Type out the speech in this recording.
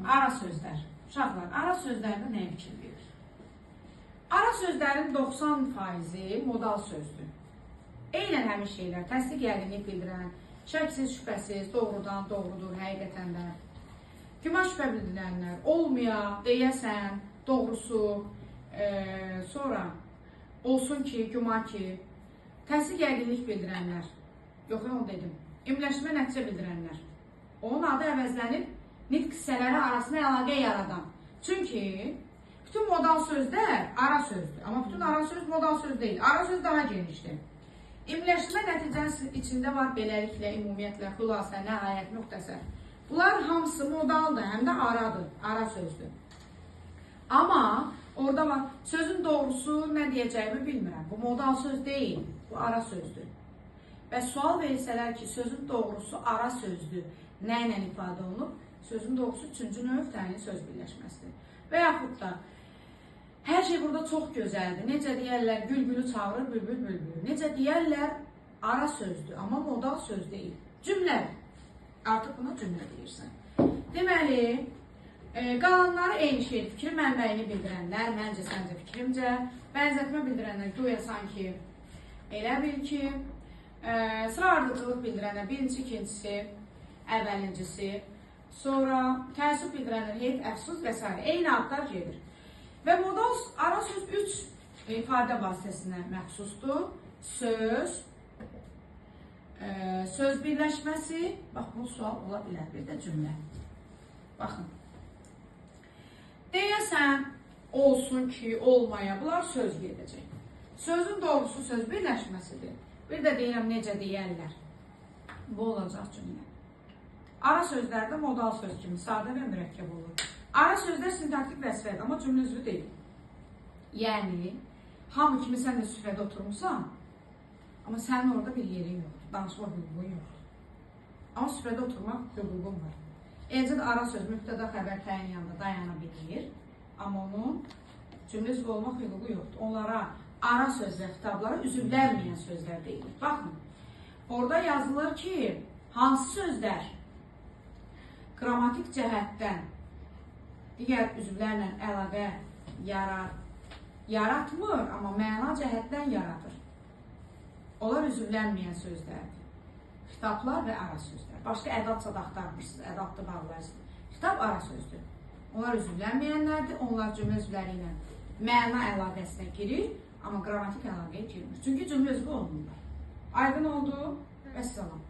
Ara sözlər. Uşaqlar, ara sözlərdə nəyə fikir verir? Ara sözlərin 90%-i modal sözdür. Eynən həmin şeylər, təsdiq yəqinlik bildirən, şəksiz, şübhəsiz, doğrudan, doğrudur, həqiqətən də, güman şübhə bildirənlər, olmaya, deyəsən, doğrusu, sonra olsun ki, güman ki, təsdiq yəqinlik bildirənlər, yox, onu dedim, ümləşmə nəticə bildirənlər, onun adı əvəzlənib nitq hissələri arasında əlaqə yaradan. Çünki bütün modal sözlər ara sözdür, amma bütün ara söz modal söz deyil, ara söz daha genişdir. İmləşmə nəticənin içində var beləliklə, ümumiyyətlə, xülasə, nəhayət, müxtəsər. Bunlar hamısı modaldır, həm də aradır, ara sözdür. Amma orada var, sözün doğrusu nə deyəcəyimi bilmirəm. Bu modal söz deyil, bu ara sözdür. Və sual verilsələr ki, sözün doğrusu ara sözdür, nə ilə ifadə olunub? Sözün doğrusu üçüncü növ təyin söz birləşməsidir. Və yaxud da, hər şey burada çox gözəldir. Necə deyərlər, gül gülü çağırır, bülbül bülbülü. Necə deyərlər, ara sözdür, amma modal söz deyil. Cümlə. Artıq buna cümlə deyirsən. Deməli, qalanları eyni şeydir. Fikir mənbəyini bildirənlər, məncə, səncə, fikrimcə, bənzətmə bildirənlər, güya sanki, elə bil ki, sıra ardıcılıq bildirənlər, birincisi, ikincisi, əvvəlincisi, sonra təəssüf bildirənlər, heyf, əfsus və s. Eyni adlar gedir. Və modal ara söz 3 ifadə vasitəsinə məxsusdur. Söz, söz birləşməsi, bax bu sual ola bilər, bir də cümlə. Baxın. Deyəsən, olsun ki, olmaya, bunlar söz gedəcək. Sözün doğrusu söz birləşməsidir. Bir də deyirəm, necə deyərlər. Bu olacaq cümlə. Ara sözlərdə modal söz kimi sadə və mürəkkəb olur. Ara sözlər sintaktik vəzifədir, amma cümlə üzvü deyil. Yəni, hamı kimi sən də süfrədə oturmuşsan, amma sənin orada bir yerin yoxdur, danışma hüququn yoxdur. Amma süfrədə oturmaq hüququn var. Eləcə də ara söz mübtəda xəbər təyin yanında dayana bilir, amma onun cümlə üzvü olmaq hüququ yoxdur. Onlara ara söz və xitablara üzvlənməyən sözlər deyilir. Baxın, orada yazılır ki, hansı sözlər qrammatik cəhətdən digər üzvlərlə əlaqə yaratmır, amma məna cəhətdən yaradır. Onlar üzvlənməyən sözlərdir. Xitablar və ara sözlər. Başqa ədadsa da axtarmırsınız, ədadda bağlayırsınız. Xitab ara sözdür. Onlar üzvlənməyənlərdir, onlar cümlə üzvləri ilə məna əlaqəsinə girir, amma qrammatik əlaqəyə girmir. Çünki cümlə üzvü olmurlar. Aydın oldu? Vəssalam.